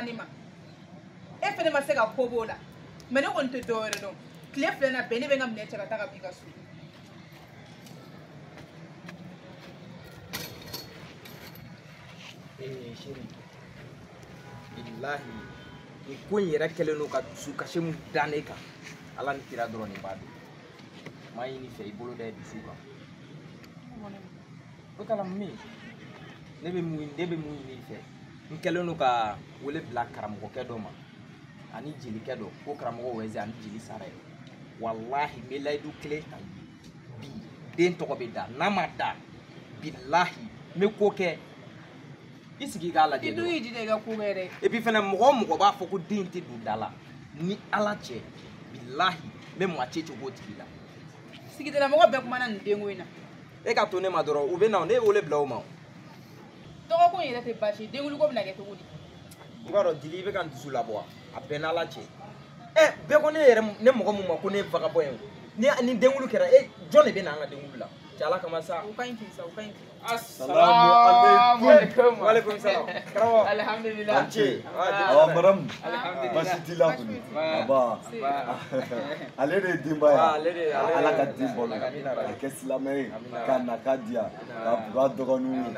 sanga ne ma. E fɛnɛ ma se ka ko b'o la. Mais ne kɔni tɛ dɔ wɛrɛ dɔn. Tile 2 na bɛn ne bɛ n ka minɛn cɛ ka taa ka b'i ka so. Eh chérie, bilahi ni ko in yɛrɛ kɛlen don ka dusukasi mun da ne kan, Ala ni kira dɔrɔn de b'a dɔn. N m'a ɲini fɛ i bolo da i dusu kan. O t'a la min ne bɛ mun ɲini i fɛ, n kɛlen don ka wele bila karamɔgɔkɛ dɔ ma ani jelikɛ dɔ, ko karamɔgɔ Wɛze ani jeli Sara ye. Walahi n bɛ layidu kelen ta bi, den tɔgɔ bɛ da, n'a ma da bilahi n bɛ ko kɛ. I sigi k'a lajɛ. I dun y'i jija i ka ko kɛ dɛ. Et puis fɛnɛ mɔgɔ o mɔgɔ b'a fɔ ko den tɛ don da la, ni Ala cɛ bilahi n bɛ maa ci cogo o tigi la. Sigidala mɔgɔ bɛɛ kumana nin denko in na. E ka to ne ma dɔrɔn, u bɛ na, ne ye wele bila o ma. Tɔgɔko in yɛrɛ tɛ baasi ye, denkundi ko bɛna kɛ cogo di? I b'a dɔn Dili, i bɛ ka n dusu labɔ wa? A bɛɛ n'Ala cɛ. Ɛ bɛɛ ko ne yɛrɛ, ne mɔgɔ mun ma ko ne ye vagabond ye o. Ni denkundi kɛra, e jɔn de bɛ na an ka denkundi la? Cɛ Ala kama sa. O ka ɲi ten sa, o ka ɲi ten. Assalamu alaikum. Wa alaikum salam. Karamɔgɔ. Alhamdulillah. An ce. Awa madame. Baasi t'i la kɔni. Aba. Ale de ye denba ye. Ala ka den balo. Ka kɛ silamɛ ye. Ka na ka diya. Ka buga dɔgɔninw ye.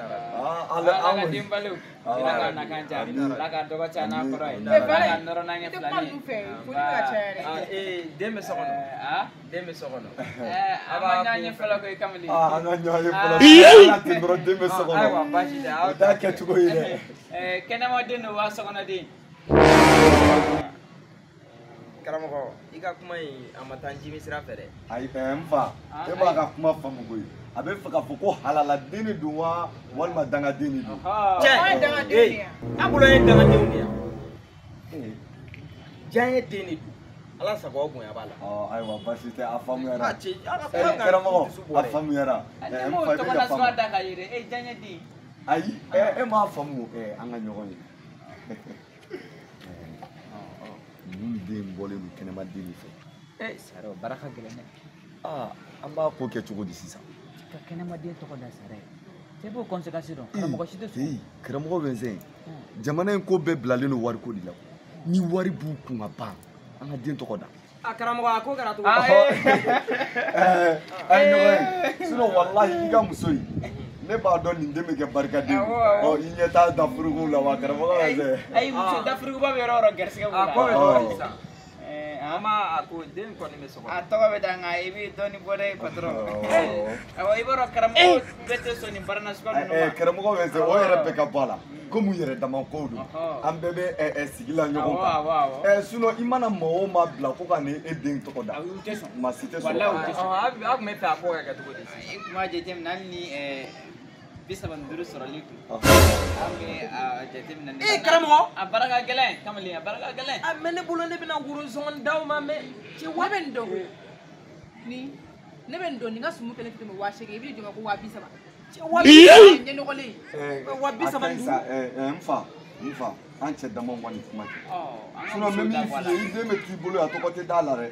Ala ka den balo. Ala ka na kan diya. Ala ka dɔgɔ caya n'a kɔrɔ ye. Ala ka nɔrɔ n'an ye I tɛ kuma filani ninnu fɛ, foli bɛ ka caya dɛ. Den bɛ so kɔnɔ. Den bɛ so kɔnɔ. An ma ɲɔgɔn ye fɔlɔ koyi kamalen. An ka ɲɔgɔn ye fɔlɔ. Ala tɛ dɔrɔn den bɛ so kɔnɔ. Ayiwa baasi tɛ. O t'a kɛcogo ye dɛ. Kɛnɛmaden don wa sokɔnɔden? Karamɔgɔ, i ka kuma in a ma taa njimi sira fɛ dɛ. Ayi n fa, e b'a ka kuma faamu koyi. A bɛ fɛ k'a fɔ ko halaladen de don wa walima dangaden de don. Cɛ, Anw ye dangadenw de ye. A bolo an ye dangadenw de ye. Diya den de don. Ala sago aw bonya b'a la. Ayiwa baasi tɛ, a faamuyara. Cɛ, a ka kuma ka Karamɔgɔ, dusu bɔ a dɛ. faamuyara. Ne N m'o fa, i bɛ tɔgɔ yafa n nasuguya ma. da ka ye dɛ. E diyaɲɛ den. Ayi, e m'a faamu, an ka ɲɔgɔn ye. Ninnu den bɔlen don kɛnɛma den de fɛ. Sara o baara ka gɛlɛn dɛ. An b'a ko kɛ cogo di sisan? Ka kɛnɛmaden tɔgɔ da Sara ye. Cɛ b'o conséquence dɔn, karamɔgɔ si tɛ sɔn. Karamɔgɔ Wɛnzɛn, jamana in ko bɛɛ bilalen don wariko de la. Ni wari b'u kun ka ban, an ka den tɔgɔ da. A karamɔgɔ, a ko kɛra cogo di? A ye ɲɔgɔn ye. Sinon walahi i ka muso in, ne b'a dɔn nin den bɛ kɛ barikaden ye. Ɔ i ɲɛ t'a da furuko la wa karamɔgɔ Wɛnzɛn. Ayi muso dafuruguba bɛ yɔrɔ o yɔrɔ garisigɛ b'o la. A ko bɛ cogo di sisan? An An b'a a ko den kɔni bɛ so kɔnɔ. A tɔgɔ bɛ da nka i bɛ dɔɔnin bɔ dɛ patron. Awɔ i b'a dɔn karamɔgɔ bɛɛ tɛ sɔn nin baara nasuguya ninnu ma. Karamɔgɔ Wɛnzɛn, o yɛrɛ bɛɛ ka bɔ a la. Komi yɛrɛ dama kow don, an bɛɛ bɛ sigi la ɲɔgɔn kan. Sinon i mana maa o maa bila ko ka ni e den tɔgɔ da, u tɛ sɔn. Maa si tɛ sɔn. Walahi u tɛ sɔn. Aw tun bɛ fɛ a ko ka kɛ cogo di sisan? I tun b'a jateminɛ hali ni 35 sɔrɔli kun. An bɛ a jateminɛ. Ee karamɔgɔ! A baara ka gɛlɛn kamalen, a baara ka gɛlɛn. A mɛ ne bolo ne bɛna woro sɔngɔ d'aw ma mɛ. Cɛ ne bɛ nin dɔn koyi. Ni ne bɛ nin dɔn, nin ka sumu kelen tɛ tɛmɛ 8000, i b'i jɔ ko 30,000. Cɛ 30,000 ɲɛ nɔgɔlen. 35. N fa, an cɛ damaw ma nin kuma kɛ. Sinon n bɛ min f'i ye, i den bɛ t'i bolo yan, tɔgɔ tɛ d'a la dɛ.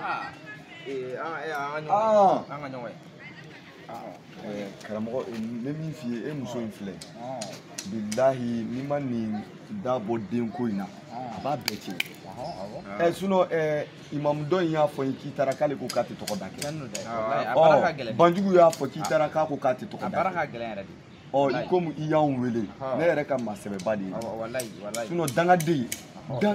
An ka ɲɔgɔn ye. Karamɔgɔ, n bɛ min f'i ye, e muso in filɛ. Bilahi, n'i ma nin da bɔ denko in na, a b'a bɛɛ tiɲɛ. Sinon imamu dɔ in y'a fɔ n ye k'i taara k'ale ko k'a tɛ tɔgɔ da kɛ. Banjugu y'a fɔ k'i taara k'a ko k'a tɛ tɔgɔ da kɛ. A baara ka gɛlɛn yɛrɛ de. I komi i y'anw wele, ne yɛrɛ ka maa sɛbɛba de ye. Sinon dangaden. Cɛ,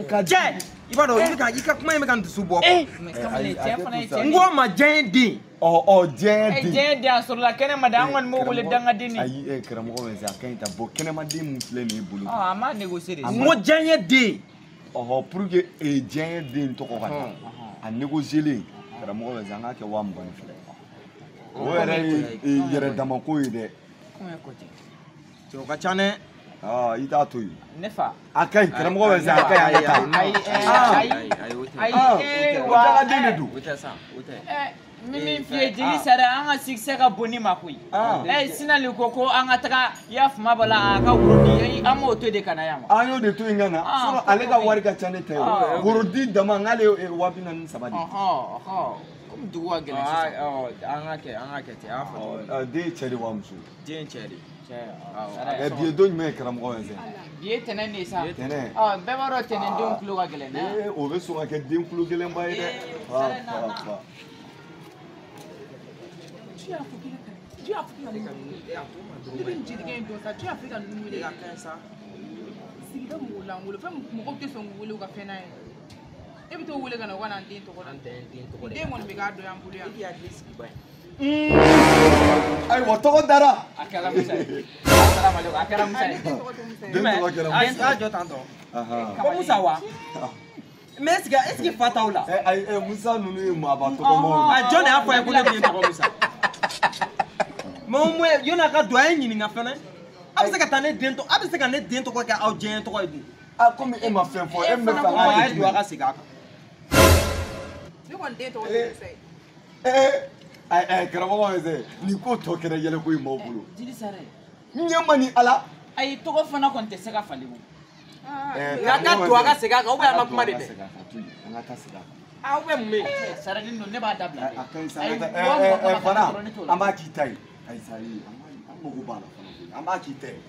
i b'a dɔn i ka kuma in bɛ ka n dusu bɔ. Cɛ fana ye cɛ. N ko ma diɲɛ den. Diɲɛ den. Diɲɛ den a sɔrɔla kɛnɛma de, an kɔni b'o wele dangaden de. Ayi karamɔgɔ Wɛnzɛn, a ka ɲi ta bɔ kɛnɛmaden mun filɛ nin ye bolo. A ma négocier de. N ko diɲɛ den. Pour que diɲɛ den tɔgɔ ka da, a négocier karamɔgɔ Wɛnzɛn, an k'a kɛ 22,000. O yɛrɛ ye yɛrɛ damako ye dɛ. Cɛ o ka ca dɛ. I t'a to yen. Ne fa. A ka ɲi karamɔgɔ Wɛnzɛn, a ka ɲi an ka taa. Ayi wa dangaden de don. O tɛ sa, o tɛ. N bɛ min f'i ye jigi sara, an ka succès ka bon ni ma koyi. Sinali ko an ka taga i y'a fama bɔ la a ka woro di, an m'o to de ka na yan wa. An y'o de to yen ka na. Sinon ale ka wari ka ca ne ta ye. Woro di dama n'ale ye 43,000 de. Komi dugu ka gɛlɛn sisan. An ka kɛ ten, a y'a fɔ cogo min. Den ye cɛ de wa muso? Den ye cɛ de. Cɛ. Bi ye don jumɛn ye karamɔgɔ ye sɛ? Bi ye tɛnɛn de ye sa. Tɛnɛn. Bɛɛ b'a dɔn tɛnɛndenw tulo ka gɛlɛn dɛ. O bɛ sɔn ka kɛ den tulo gɛlɛnba ye dɛ. Tu y'a fɔ k'i ka tu y'a fɔ k'i ka ne bɛ nin jelikɛ in dɔn sa, tu y'a fɔ i ka ninnu wele. Sigida mɔgɔw lankolon, fɛn mɔgɔw tɛ sɔn k'u wele u ka fɛn n'a ye. E bɛ t'o wele ka na u ka na n den tɔgɔ da. Den kɔni bɛ k'a dɔn y'an bolo yan. I k'i hakili sigi ba ye. Ayiwa tɔgɔ dara. A kɛra Musa ye. Asalaamaaleykum, a kɛra Musa ye. Den tɔgɔ kɛra Musa ye. A jɔ tan tɔ. Ko Musa wa? Mais est-ce que fa t'aw la? Ayi Musa ninnu ye maaba tɔgɔmaw ye. A jɔn de y'a fɔ a ye ko ne den tɔgɔ Musa? Mais au moins yann'a ka don a ye ɲininka fɛnɛ. A bɛ se ka taa ne den tɔgɔ, a bɛ se ka ne den tɔgɔ kɛ aw diɲɛ tɔgɔ ye dun. A komi e ma fɛn fɔ, e min bɛ fɛ an k'a kɛ jumɛn? A ye don a ka segin a kan. Ne kɔni den tɔgɔ tɛ Musa ye. Karamɔgɔ bɛ se nin ko tɔ kɛra yɛlɛko ye maaw bolo. Jeli Sara. N ɲɛ ma ni Ala. Ayi tɔgɔ fana kɔni tɛ se ka falen o. N'a ka don a ka segin a kan ou bien an ma kuma de bɛn. An ka taa segin a kan. Aw bɛ mun bɛ yen? Saradi ninnu ne b'a dabila dɛ. A ka ɲi sa an ka taa. Fana an b'a k'i ta ye. Ayi sa ye an mago b'a la fana koyi an b'a k'i ta ye.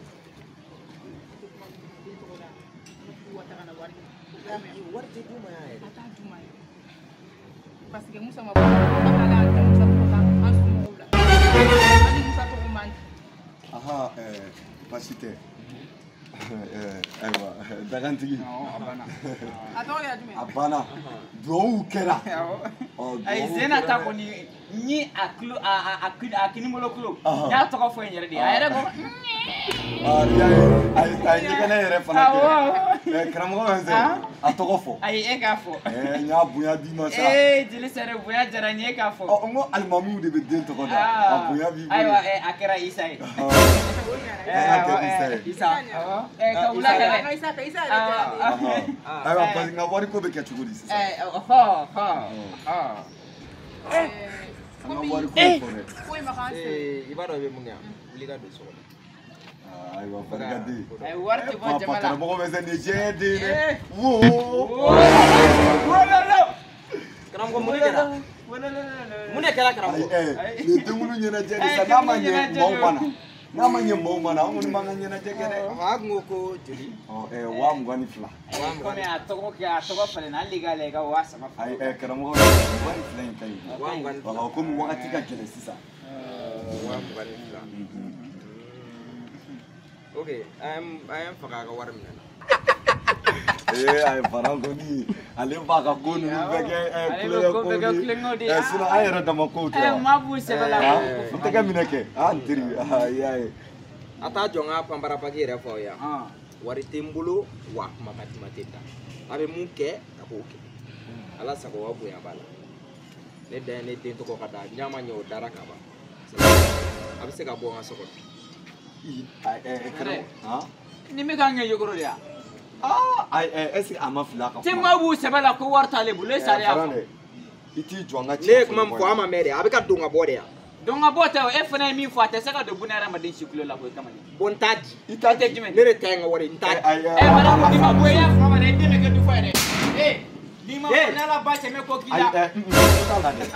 Wari tɛ d'u ma yan yɛrɛ. A t'a d'u ma yɛrɛ. Parce que Musa ma bɔ ala y'an tɛ Musa tɔgɔ ta an somɔgɔw la. An ni Musa tɔgɔ man di. Aha baasi tɛ. Ayiwa dagantigi. A tɔgɔ kɛra jumɛn? A banna. Duwawu kɛra. Ayi Zena ta kɔni ni a tulo a kinibolo tulo n y'a tɔgɔ fɔ n yɛrɛ de ye a yɛrɛ ko. I y'a ye a ye ɲɛgɛnɛ yɛrɛ fana kɛ. Karamɔgɔ bɛ se a tɔgɔ fɔ. Ayi e k'a fɔ. N y'a bonya d'i ma sa. Jeli Sare bonya diyara n ye e k'a fɔ. N ko alimamiw de bɛ den tɔgɔ da. A bonya b'i bolo. Ayiwa a kɛra Isa ye. A kɛra Isa ye. Isa. Ka wula kɛlɛ. Isa Isa yɛrɛ diyara ne ye. Ayiwa parce que n ka wariko bɛ kɛ cogo di sisan? An ka wariko fɔ dɛ. Foyi ma k'an sɛgɛn. I b'a dɔn i bɛ mun kɛ yan? Wuli ka don so kɔnɔ. Ayiwa barika den. Wari tɛ bɔ jama la. Karamɔgɔ bɛ se nin diɲɛ den dɛ. Wo. Karamɔgɔ mun de kɛra? Mun de kɛra karamɔgɔ? Nin denkulu ɲɛnajɛ de sa n'a ma ɲɛ maaw ma na. N'a ma ɲɛ maaw ma na an kɔni b'an ka ɲɛnajɛ kɛ dɛ. A kun ko ko joli? 22,000. Komi a tɔgɔ kɛ a tɔgɔ falenna hali k'a lajɛ i ka 3000 fara. Ayi karamɔgɔ 22 in ka ɲi. 22,000. Komi wagati ka gɛlɛn sisan. 22,000. Ok, an ye faga a ka wari minɛ na. Ayi Fara kɔni ale b'a ka ko ninnu bɛɛ kɛ kulonkɛ ko de ye. Sinon an yɛrɛ dama kow tɛ wa? Maa b'u sɛbɛ la. N tɛgɛ minɛ kɛ n teri i y'a ye. A t'a jɔ n ka panpara paki yɛrɛ fɔ aw ye yan. Wari tɛ n bolo wa kuma ka di ma tɛ da. A bɛ mun kɛ a b'o kɛ. Ala sago wa bonya b'a la. Ne dan ye ne den tɔgɔ ka da n'a ma ɲɛ o dara ka ban. A bɛ se ka bɔ n ka so kɔnɔ. Ni bɛ k'an kɛ yogoro de ya. Est-ce que a ma fili a ka kuma? Te maa b'u sɛbɛ la ko wari t'ale bolo e salen y'a fɔ. I t'i jɔ n ka Ne ye kuma min fɔ a ma mɛn dɛ, a bɛ ka don ka bɔ de yan. Don ka bɔ tɛ o, e fana ye min fɔ a tɛ se ka don buna hadamaden si kulo la koyi kamalen. Bon n t'a di. I t'a di jumɛn? Ne de ta ye n ka wari ye, n t'a di. Madame n'i ma bɔ i y'a fɔ ma dɛ, i den bɛ kɛ du fɔ ye dɛ. N'i ma bɔ n'Ala ba cɛ ko k'i la.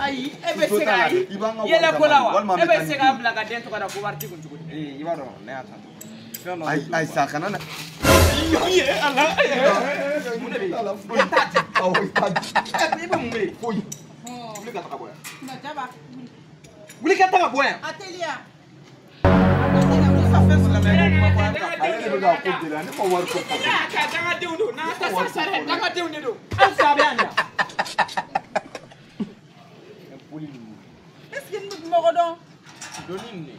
Ayi e bɛ se ka yɛlɛ ko la wa? E bɛ se k'a bila ka den tɔgɔ da ko wari t'i kun cogo di? I b'a dɔn ne y'a ta to. Ayi sa kana na. Ala. Mun de bɛ yen? Foyi t'a di. Awɔ i t'a di. I bɛ mun bɛ yen? Foyi. Wuli ka taga bɔ yan. Na jaba. Wuli ka taga bɔ yan. A teliya. Ale de bɛ ka ko gɛlɛya ne ma wari ko fɔ. Dangadenw don n'an ta sa dɛ dangadenw de don halisa a bɛ yan de. Est-ce que nin bɛ mɔgɔ dɔn? Doni nin de.